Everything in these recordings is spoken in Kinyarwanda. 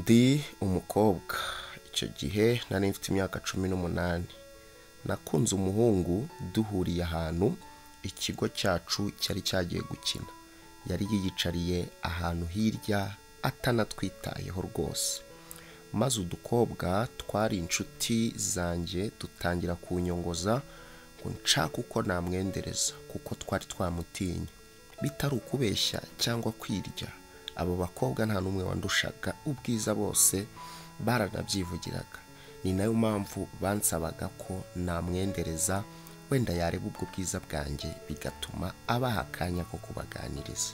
Ndi umukobwa, icyo gihe nari mfite imyaka 18. Nakunze umuhungu duhuriye ahantu ikigo cyacu cyari cyagiye gukina. Yari yiyicariye ahantu hirya atanatwitayeho rwose. Maze udukobwa twari inshuti zanjye dutangira kunyongoza ngo nshake uko namwendereza kuko twari twamutinya. Bitari ukubeshya cyangwa kwirya, abo bakobwa nta n'umwe wandushaga ubwiza, bose baranabyivugiraga. Ni nayo mpamvu bansabaga ko namwendereza, wenda yareba ubwo bwiza bwanjye bigatuma abaha akanya ko kubaganiriza.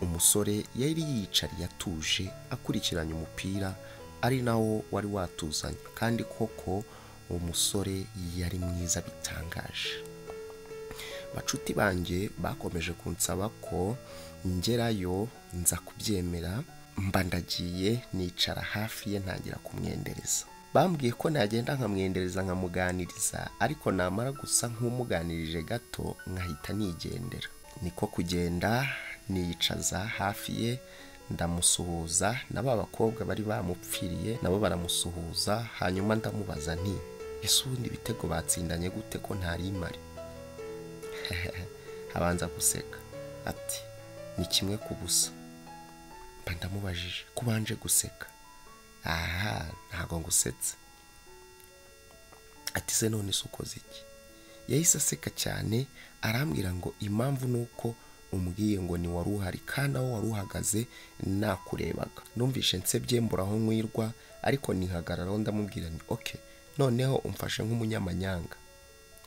Umusore yari yiyicariye atuje akurikiranye umupira, ari nawo wari watuzanye, kandi koko uwo musore yari mwiza bitangaje. Bacuti banjye bakomeje kunsaba ko ngerayo, nza kubyemera, mba ndagiye nicara hafi ye ntangira kumwendereza. Bambwiye ko nagenda nkamwendereza nkamuganiriza, ariko namara gusa nk'umuganirije gato nkahita nigendera. Niko kugenda niyicaza hafi ye ndamusuhuza, na ba bakobwa bari bamupfiriye nabo baramusuhuza. Hanyuma ndamubaza nti: "Ese ubundi ibitego batsindanye gute ko ntari imari?" Abanza guseka ati: "Ni 1-0." Mba ndamubajije: "Kubanje guseka?" "Aha, ntago ngusetse." Ati: "Se none se ukoze iki?" Yahise aseka cyane arambwira ngo impamvu nuko umbwiye ngo ni wari uhari kandi aho wari uhagaze nakurebaga. Numvishe nsebye mbura aho nkwirwa, ariko nihagararaho ndamubwira nti: "Okay, noneho umfashe nk'umunyamanyanga."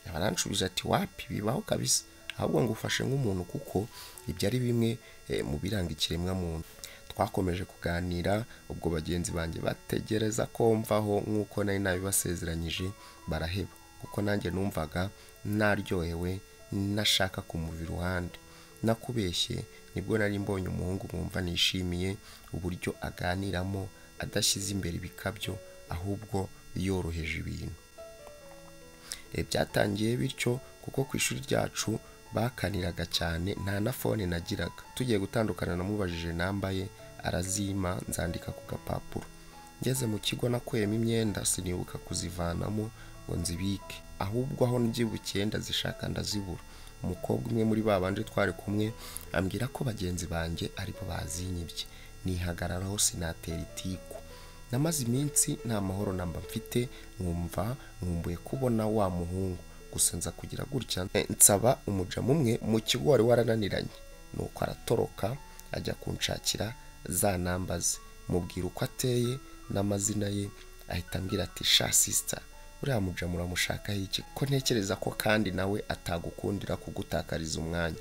Yaranshubije ati: "Wapi, bibaho kabisa, ahubwo ngufashe nk'umuntu kuko ibyo ari bimwe mu biranga ikiremwa muntu." Twakomeje kuganira, ubwo bagenzi banjye bategereza ko mvaho nk'uko nari nabibasezeranyije, baraheba kuko nanjye numvaga naryohewe nashaka kumuva iruhande. Nakubeshye, nibwo nari mbonye umuhungu nkumva nishimiye uburyo aganiramo adashyize imbere ibikabyo, ahubwo yoroheje ibintu. Byatangiye bityo kuko ku ishuri ryacu bakaniraga cyane, nta na phone nagiraga. Tugiye gutandukana namubajije namba ye arazima, nzandika ku gapapuro. Ngeze mu kigo nakuyemo imyenda sinibuka kuzivanamo ngo nzibike, ahubwo aho mbyibukiye ndazishaka ndazibura. Umukobwa umwe muri babanje twari kumwe ambwira ko bagenzi banjye aribo bazinyibye. Nihagararaho sinatera itiku. Namaze iminsi nta mahoro namba mfite, nkumva nkumbuye kubona wa muhungu. Gusa nza kugira gutya nsaba umujamu umwe mu kigo wari warananiranye, nuko aratoroka ajya kunshakira za namba ze, mubwira uko ateye n'amazina ye. Ahita ambwira ati: "Sha sister, uriya mujamu uramushakaho iki ko ntekereza ko kandi nawe atagukundira kugutakariza umwanya?"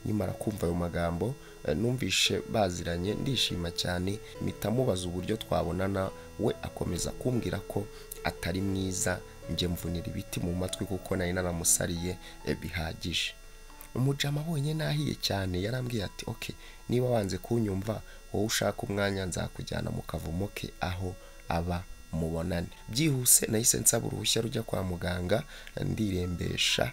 Nimara kumva ayo magambo numvishe baziranye, ndishima cyane, mpita mubaza uburyo twabonana. We akomeza kumbwira ko atari mwiza, njye mvunira ibiti mu matwi kuko nari naramusariye bihagije. Umujama abonye nahiye cyane yarambwiye ati: "Okay, niba wanze kunyumva wowe ushaka umwanya nzakujyana mu kavumo ke aho aba mubonane." Byihuse nahise nsaba uruhushya rujya kwa muganga ndirembesha,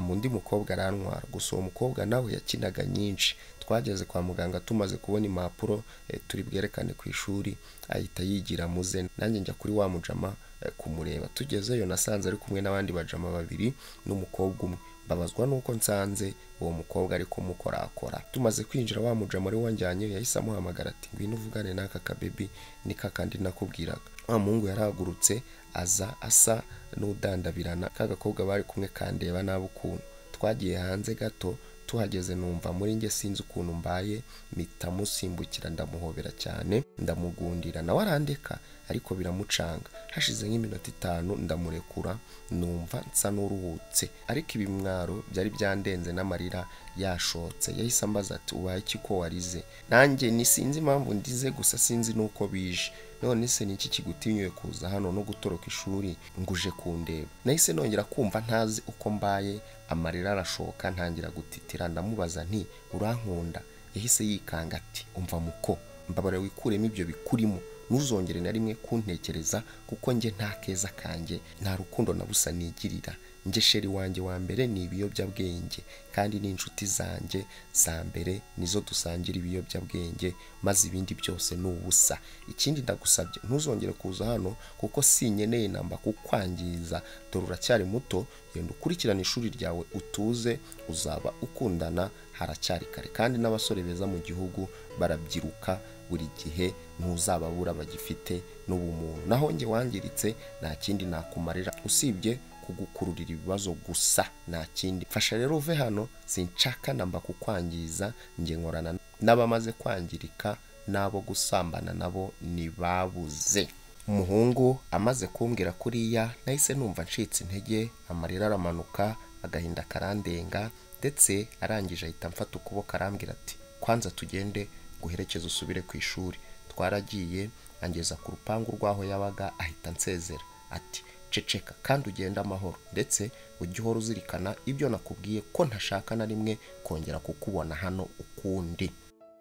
undi mukobwa arantwara. Gusa uwo mukobwa nawe yakinaga nyinshi. Twageze kwa muganga tumaze kubona impapuro turi bwerekane ku ishuri, ahita yigira muze, nanjye njya kuri wa mujama kumureba. Tugezeyo nasanze ari kumwe n'abandi bajama babiri n'umukobwa umwe. Mbabazwa nuko nsanze uwo mukobwa ari kumukorakora. Tumaze kwinjira wa mujama wari wanjyanye yahise amuhamagara ati: "Ngwino uvugane n'aka kabebi, ni kakandi nakubwiraga." Wa muhungu yarahagurutse aza asa n'udandabirana, ka gakobwa bari kumwe kandeba nabi ukuntu. Twagiye hanze gato, tuhageze numva muri njye sinzi ukuntu mbaye, mpita musimbukira ndamuhobera cyane ndamugundira, nawe arandeka ariko biramucanga. Hashize nk'iminota 5 ndamurekura, numva nsa n'uruhutse, ariko ibimwaro byari byandenze n'amarira yashotse. Yahise ambaza ati: "Ubaye iki ko warize?" Nanjye ni sinzi impamvu ndize, gusa sinzi nuko bije. "None se niki kigutinyuye kuza hano no gutoroka ishuri nguje kundeba?" Nahise nongera kumva ntazi uko mbaye, amarira arashoka ntangira gutitira. Ndamubaza nti: "Urankunda?" Yahise yikanga ati: "Umva muko, mbabare wikuremo ibyo bikurimo, ntuzongere na rimwe kuntekereza kuko njye nta keza kanjye, nta rukundo na busa nigirira. Njye sheri wanjye wa mbere ni ibiyobyabwenge, kandi ni inshuti zanjye za mbere nizo dusangira ibiyobyabwenge, maze ibindi byose ni ubusa. Ikindi ndagusabye ntuzongere kuza hano kuko sinkeneye namba kukwangiza, dore uracyari muto, genda ukurikirane ishuri ryawe utuze, uzaba ukundana haracyari kare, kandi n'abasore beza mu gihugu barabyiruka buri gihe, ntuzababura bagifite n'ubumuntu. Naho njye wangiritse nta kindi nakumarira usibye kugukururira ibibazo gusa, nta kindi. Fasha rero uve hano, sinshaka namba kukwangiza, njye nkorana n'abamaze kwangirika, n'abo gusambana nabo ntibabuze. Umuhungu amaze kumbwira kuriya nahise numva ncitse intege, amarira aramanuka, agahinda karandenga, ndetse arangije ahita amfata ukuboko arambwira ati kwanza tugende guherekeza usubire ku ishuri. Twaragiye angeza ku rupangu rw'aho yabaga, ahita ansezera ati ceceka kandi ugende amahoro, ndetse ujye uhora uzirikana ibyo nakubwiye ko ntashaka na rimwe kongera kukubona hano ukundi.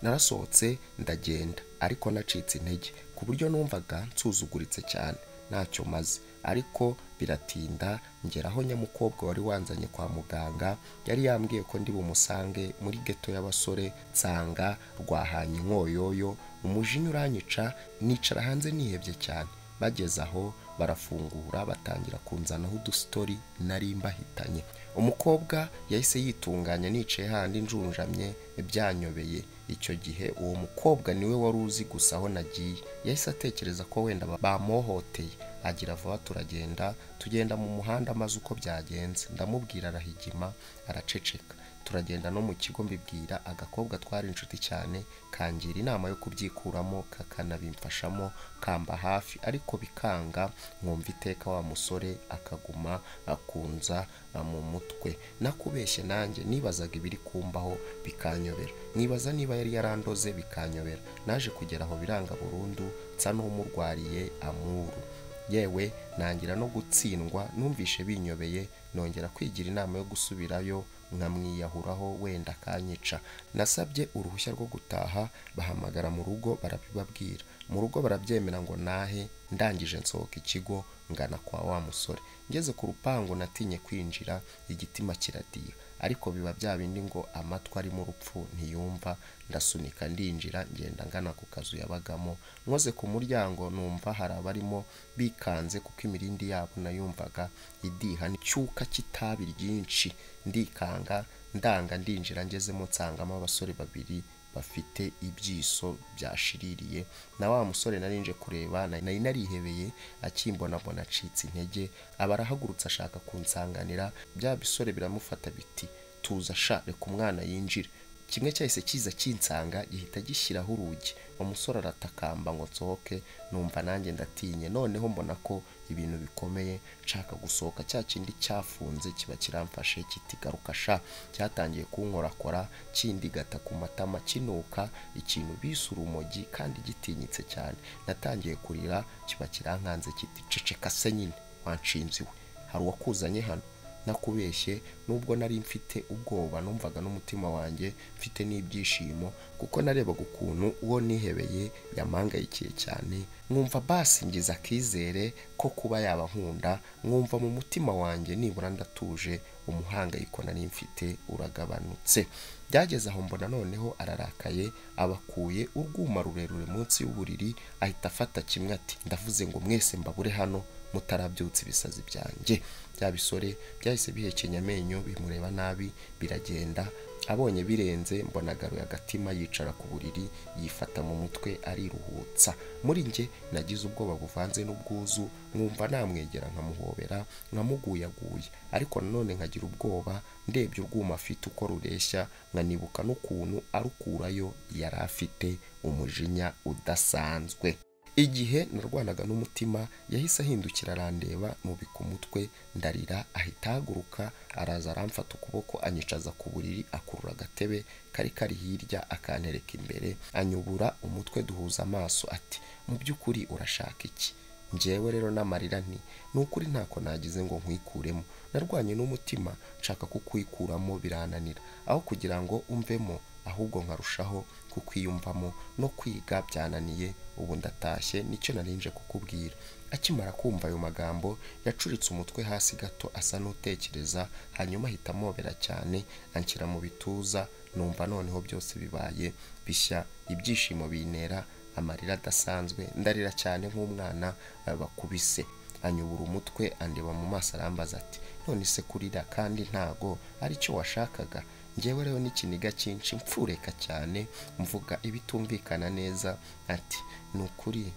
Narasohotse ndagenda, ariko nacitse intege ku buryo numvaga nsuzuguritse cyane ntacyo maze. Ariko biratinda ngeraho nyamukobwa wari wanzanye kwa muganga yari yambwiye ko ndi bumusange muri ghetto y'abasore, nsanga rwahanye inkoyoyo, umujinya uranyica, nicara hanze nihebye cyane. Bageze aho barafungura batangira kunzanaho udusitori nari mbahitanye. Umukobwa yahise yitunganya nicaye handi njunjamye byanyobeye. Icyo gihe uwo mukobwa niwe wari uzi gusa aho nagiye, yahise atekereza ko wenda bamuhohoteye, agira vuba turagenda, tugenda mu muhanda maze uko byagenze ndamubwira arahigima araceceka. Turagenda no mu kigo mbibwira agakobwa twari inshuti cyane, kangira inama yo kubyikuramo kakanabimfashamo, kamba hafi, ariko bikanga, nkumva iteka wa musore akaguma akunza mu mutwe. Nakubeshye nanjye nibazaga ibiri kumbaho bikanyobera, nibaza niba yari yarandoze bikanyobera. Naje kugera aho biranga burundu, nsa n'umurwariye amuru, yewe nangira no gutsindwa. Numvishe binyobeye, nongera kwigira inama yo gusubirayo nkamwiyahuraho wenda akanyica. Nasabye uruhushya rwo gutaha, bahamagara mu rugo barabibabwira, mu rugo barabyemera ngo nahe. Ndangije nsohoka ikigo ngana kwa wa musore. Ngeze ku rupangu natinye kwinjira, igitima kiradiha, ariko biba bya bindi ngo amatwi arimo urupfu ntiyumva. Ndasunika ndinjira, ngenda ngana ku kazu yabagamo. Nkoze ku muryango numva hari abarimo bikanze, kuko imirindi yabo nayumvaga idiha n'icyuka cy'itabi ryinshi. Ndikanga ndanga ndinjira, ngezemo nsangamo abasore babiri bafite ibyiso byashiririye, na wa musore narinje kureba nari narihebeye, akimbona mbona acitse intege, aba arahagurutse ashaka kunsanganira. Bya bisore biramufata biti tuza sha, reka umwana yinjire. Kimwe cyahise kiza kinsanga gihita gishyiraho urugi. Umusore aratakamba ngo nsohoke, numva nanjye ndatinye. Noneho mbona ko ibintu bikomeye, nshaka gusohoka, cya kindi cyafunze kiba kiramfashe kitigaruka sha. Cyatangiye kunkorakora kindigata ku matama, kinuka ikintu bise urumogi kandi gitinyitse cyane. Natangiye kurira, kiba kirankanze kiti ceceka se nyine wanshinze iwe, hari uwakuzanye hano? Nakubeshye nubwo nari mfite ubwoba, numvaga n'umutima wanjye mfite n'ibyishimo, kuko narebaga ukuntu uwo nihebeye yamangayikiye cyane, nkumva basi ngize akizere ko kuba yaba nkunda, nkumva mu mutima wanjye nibura ndatuje, umuhangayiko nari mfite uragabanutse. Byageze aho mbona noneho ararakaye, abakuye urwuma rurerure munsi y'uburiri, ahita afata kimwe ati ndavuze ngo mwese mbabure hano mutarabyutse ibisazi byanjye. Bya bisore byahise bihekenya amenyo bimureba nabi biragenda. Abonye birenze mbona agaruye agatima, yicara ku buriri yifata mu mutwe ariruhutsa. Muri njye nagize ubwoba buvanze n'ubwuzu, nkumva namwegera nkamuhobera nkamuguyaguye, ariko nanone nkagira ubwoba ndebye urwuma afite uko rureshya, nkanibuka n'ukuntu arukurayo yari afite umujinya udasanzwe. Igihe narwanaga n'umutima yahise ahindukira arandeba, nubika umutwe ndarira, ahita ahaguruka araza aramfata ukuboko anyicaza ku buriri, akurura agatebe kari kari hirya akantereka imbere, anyubura umutwe duhuza amaso ati mu by'ukuri urashaka iki? Njyewe rero n'amarira nti ni ukuri ntako nagize ngo nkwikuremo, narwanye n'umutima nshaka kukwikuramo birananira, aho kugira ngo umvemo ahubwo nkarushaho kukwiyumvamo no kwiga byananiye, ubu ndatashye nicyo narinje kukubwira. Akimara kumva ayo magambo yacuritse umutwe hasi gato asa n'utekereza, hanyuma ahita amobera cyane anshyira mu bituza, numva noneho byose bibaye bishya, ibyishimo bintera amarira adasanzwe, ndarira cyane nk'umwana bakubise. Anyubura umutwe andeba mu maso arambaza ati none se kurira kandi ntago aricyo washakaga? Njyewe rero n'ikiniga cyinshi mfureka cyane mvuga ibitumvikana neza ati ni ukuri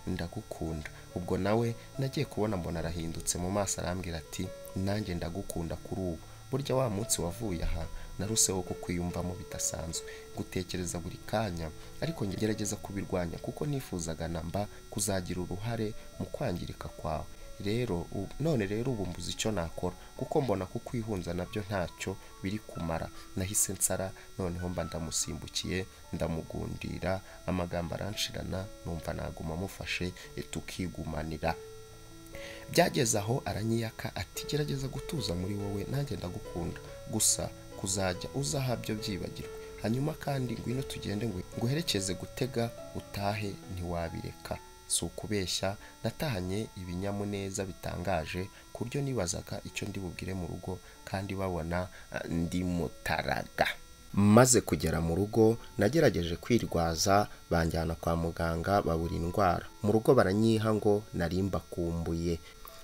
ndagukunda. Ubwo nawe nagiye kubona mbona arahindutse mu maso arambwira ati nanjye ndagukunda kuri ubu, burya wa munsi wavuye aha naruseho kukwiyumvamo bidasanzwe, gutekereza buri kanya, ariko ngerageza kubirwanya kuko nifuzaga namba kuzagira uruhare mu kwangirika kwawe. Rero none rero ubu mbuze icyo nakora kuko mbona kukwihunza nabyo ntacyo biri kumara. Nahise nsara noneho mba ndamusimbukiye ndamugundira, amagambo aranshirana, numva naguma mufashe tukigumanira. Byageze aho aranyiyaka ati gerageza gutuza muri wowe nanjye ndagukunda, gusa kuzajya uzaha byo byibagirwe, hanyuma kandi ngwino tugende nguherekeze gutega utahe ntiwabireka. Si ukubeshya natahanye ibinyamuneza bitangaje ku buryo nibazaga icyo ndi bubwire mu rugo kandi babona ndi mutaraga. Maze kugera mu rugo nagerageje kwirwaza, banjyana kwa muganga babura indwara. Mu rugo baranyiha ngo nari mbakumbuye.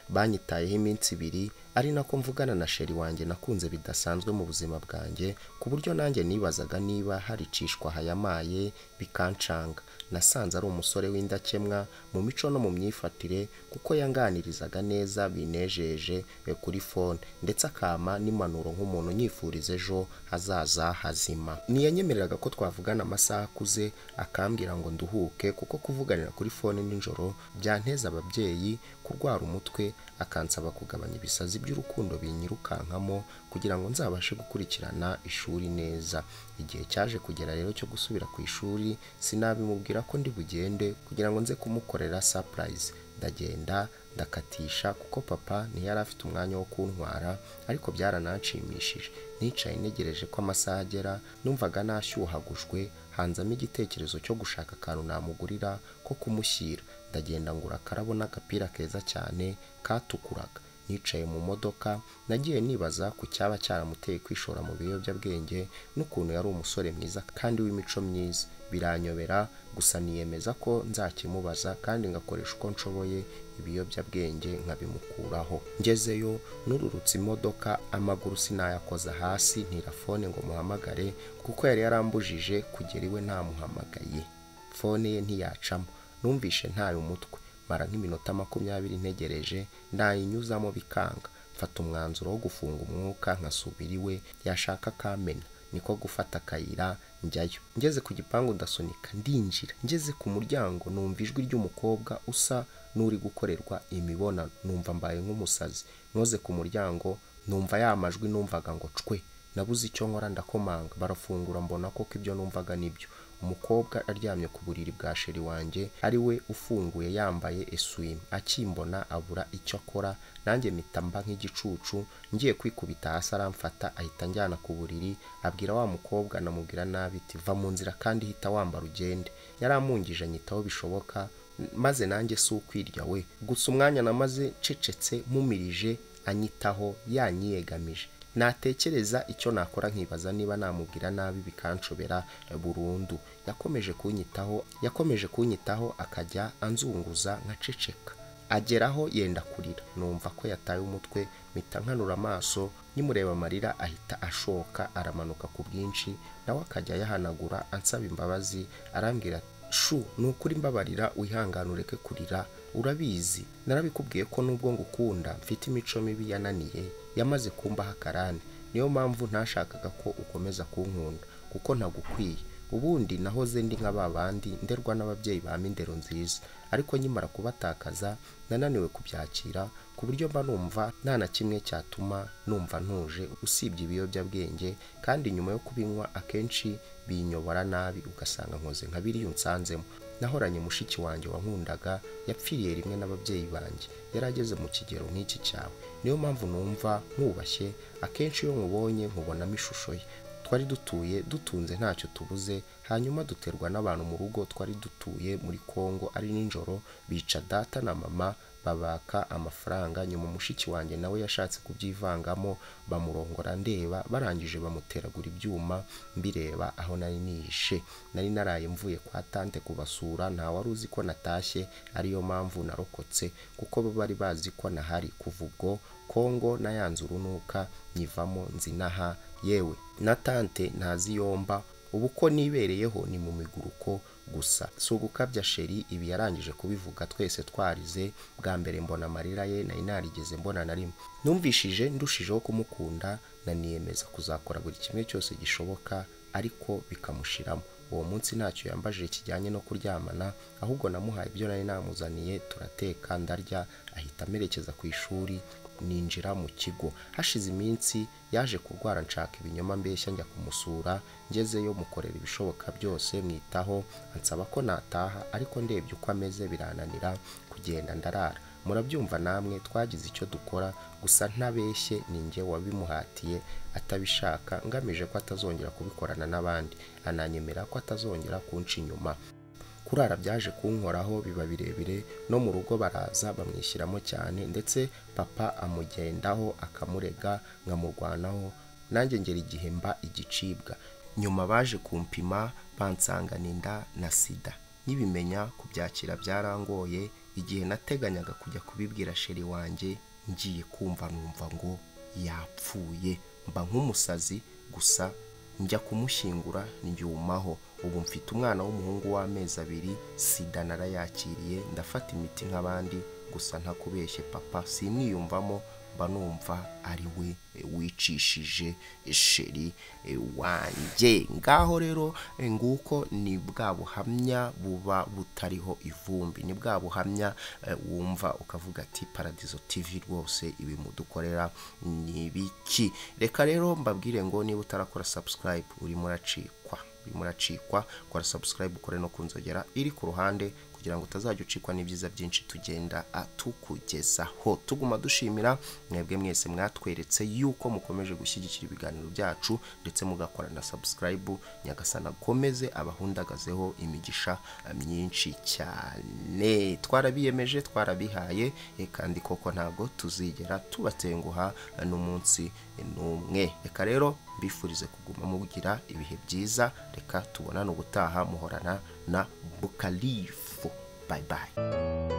Banyitayeho iminsi ibiri ari nako mvugana na sheri wanjye nakunze bidasanzwe mu buzima bwanjye, ku buryo nanjye nibazaga niba haricishwa hayamaye bikancanga. Nasanze ari umusore w'indakemwa mu mico no mu myifatire, kuko yanganirizaga neza binejeje kuri phone, ndetse akama n'impanuro nk'umuntu nyifuriza ejo hazaza hazima. Ntiyanyemereraga ko twavugana amasaha akuze, akambwira ngo nduhuke kuko kuvuganira kuri phone nijoro byanteza ababyeyi kurwara umutwe, akansaba kugabanya ibisazi by'urukundo binyirukankamo kugira ngo nzabashe gukurikirana ishuri neza. Igihe cyaje kugera rero cyo gusubira ku ishuri, sinabimubwira ko ndi bugende kugira ngo nze kumukorera surprise. Ndagenda ndakatisha kuko papa ntiyari afite umwanya wo kuntwara, ariko byarananshimishije. Nicaye ntegereje ko amasaha agera, numvaga nashyuhagujwe, hanzamo igitekerezo cyo gushaka akantu namugurira ko kumushyira. Ndagenda ngura akarabo n'agapira keza cyane katukuraga. Nicaye mu modoka nagiye nibaza ku cyaba cyaramuteye kwishora mu biyobyabwenge n'ukuntu yari umusore mwiza kandi w'imico myiza. Biranyobera, gusa niyemeza ko nzakimubaza kandi ngakoresha uko nshoboye ibiyobyabwenge nkabimukuraho. Ngezeyo nururutse imodoka, amaguru sinayakoza hasi, ntira fone ngo muhamagare kuko yari yarambujije kugera iwe ntamuhamagaye. Fone ye ntiyacamo, numvishe ntaye umutwe, mara nk'iminota 20 ntegereje, ndayinyuzamo bikanga. Mfata umwanzuro wo gufunga umwuka nkasubira iwe, yashaka kamena, niko gufata akayira njyayo. Ngeze ku gipangu ndasunika ndinjira, ngeze ku muryango numva ijwi ry'umukobwa usa n'uri gukorerwa imibonano, numva mbaye nk'umusazi. Nkoze ku muryango numva ya majwi numvaga ngo cwe, nabuze icyo nkora ndakomanga, barafungura mbona koko ibyo numvaga nibyo. Umukobwa aryamye ku buriri bwa sheri wanjye ari we ufunguye yambaye eswime, akimbona abura icyo akora, nanjye mpita mba nk'igicucu ngiye kwikubita hasi aramfata ahita anjyana ku buriri, abwira wa mukobwa anamubwira nabi ati va mu nzira kandi hita wambara ugende. Yaramungije anyitaho bishoboka, maze nanjye si ukwirya we, gusa umwanya namaze ncecetse mumirije anyitaho yanyiyegamije. Natekereza icyo nakora nkibaza niba namubwira nabi bikanshobera burundu. Yakomeje kunyitaho akajya anzunguza nkaceceka, ageraho yenda kurira, numva ko yataye umutwe, mpita nkanura amaso nimureba amarira ahita ashoka aramanuka ku bwinshi, nawe akajya yahanagura ansaba imbabazi, arambwira shu nukuri mbabarira wihangane ureke kurira, urabizi narabikubwiye ko nubwo ngukunda mfite imico mibi yananiye yamaze kumbaha akarande, niyo mpamvu ntashakaga ko ukomeza kunkunda kuko ntagukwiye. Ubundi nahoze ndi nka babandi nderwa n'ababyeyi bampa indero nziza, ariko nkimara kubatakaza nananiwe kubyakira ku buryo mba numva nta na kimwe cyatuma numva ntuje usibye ibiyobyabwenge, kandi nyuma yo kubinywa akenshi binyobora nabi ugasanga nkoze nka biriya unsanzemo. Nahoranye mushiki wanjye wankundaga, yapfiriye rimwe n'ababyeyi banjye, yari ageze mu kigero nk'iki cyawe, niyo mpamvu numva nkubashye, akenshi iyo nkubonye nkubonamo ishusho ye. Twari dutuye dutunze ntacyo tubuze, hanyuma duterwa n'abantu mu rugo twari dutuye muri Kongo ari nijoro, bica data na mama babaka amafaranga. Nyuma mushiki wanjye nawe yashatse kubyivangamo, bamurongora ndeba, barangije bamuteragura ibyuma mbireba aho nari nihishe. Nari naraye mvuye kwa tante kubasura, nta wari uzi ko natashye, ariyo mpamvu narokotse kuko bo bari bazi ko nahari. Kuva ubwo Kongo nayanze urunuka, nyivamo nzinaha, yewe na tante ntazi yomba. Ubu ko nibereyeho ni mu miguruko gusa. Si ugukabya sheri, ibi yarangije kubivuga twese twarize. Bwa mbere mbona amarira ye nari narigeze mbona na rimwe. Numvishije ndushijeho kumukunda, naniyemeza kuzakora buri kimwe cyose gishoboka ariko bikamushiramo. Uwo munsi ntacyo yambajije kijyanye no kuryamana, ahubwo namuhaye ibyo nari namuzaniye, turateka ndarya, ahita amerekeza ku ishuri, ninjira mu kigo. Hashize iminsi yaje kurwara, nshaka ibinyoma mbeshya njya kumusura, ngezeyo mukorera ibishoboka byose mwitaho, ansaba ko nataha, ariko ndebye uko ameze birananira kugenda ndarara. Murabyumva namwe, twagize icyo dukora, gusa ntabeshye ninjye wabimuhatiye atabishaka, ngamije ko atazongera kubikorana n'abandi, ananyemera ko atazongera kunca inyuma. Kurara byaje kunkoraho biba birebire, no mu rugo baraza bamwishyiramo cyane, ndetse papa amugendaho akamurega nkamurwanaho, nanjye ngera igihe mba igicibwa. Nyuma baje kumpima bansangana inda na sida. Nkibimenya kubyakira byarangoye, igihe nateganyaga kujya kubibwira sheri wanjye, ngiye kumva numva ngo yapfuye, mba nk'umusazi. Gusa njya kumushyingura ndyumaho. Ubu mfite umwana w'umuhungu w'amezi 2, sida narayakiriye, ndafata imiti nk'abandi, gusa ntakubeshye papa simwiyumvamo, mba numva ari we wicishije sheri wanjye. Ngaho rero nguko ni bwa buhamya buba butariho ivumbi, ni bwa buhamya wumva ukavuga ati Paradizo TV rwose ibi mudukorera ni biki. Reka rero mbabwire ngo niba utarakora subscribe urimo uracikwa, kora subscribe, ukore no kunzogera iri ku ruhande kugira ngo utazajya ucikwa n'ibyiza byinshi tugenda atukugezaho. Tuguma dushimira mwebwe mwese mwatweretse yuko mukomeje gushyigikira ibiganiro byacu ndetse mugakora na subscribe. Nyagasana akomeze abahundagazeho imigisha myinshi cyane. Twarabiyemeje, twarabihaye, kandi koko ntabwo tuzigera tubatenguha n'umunsi n'umwe. Reka rero mbifurize kuguma mugira ibihe byiza, reka tubonane ubutaha, muhorana na Bukalifu. Bye bye.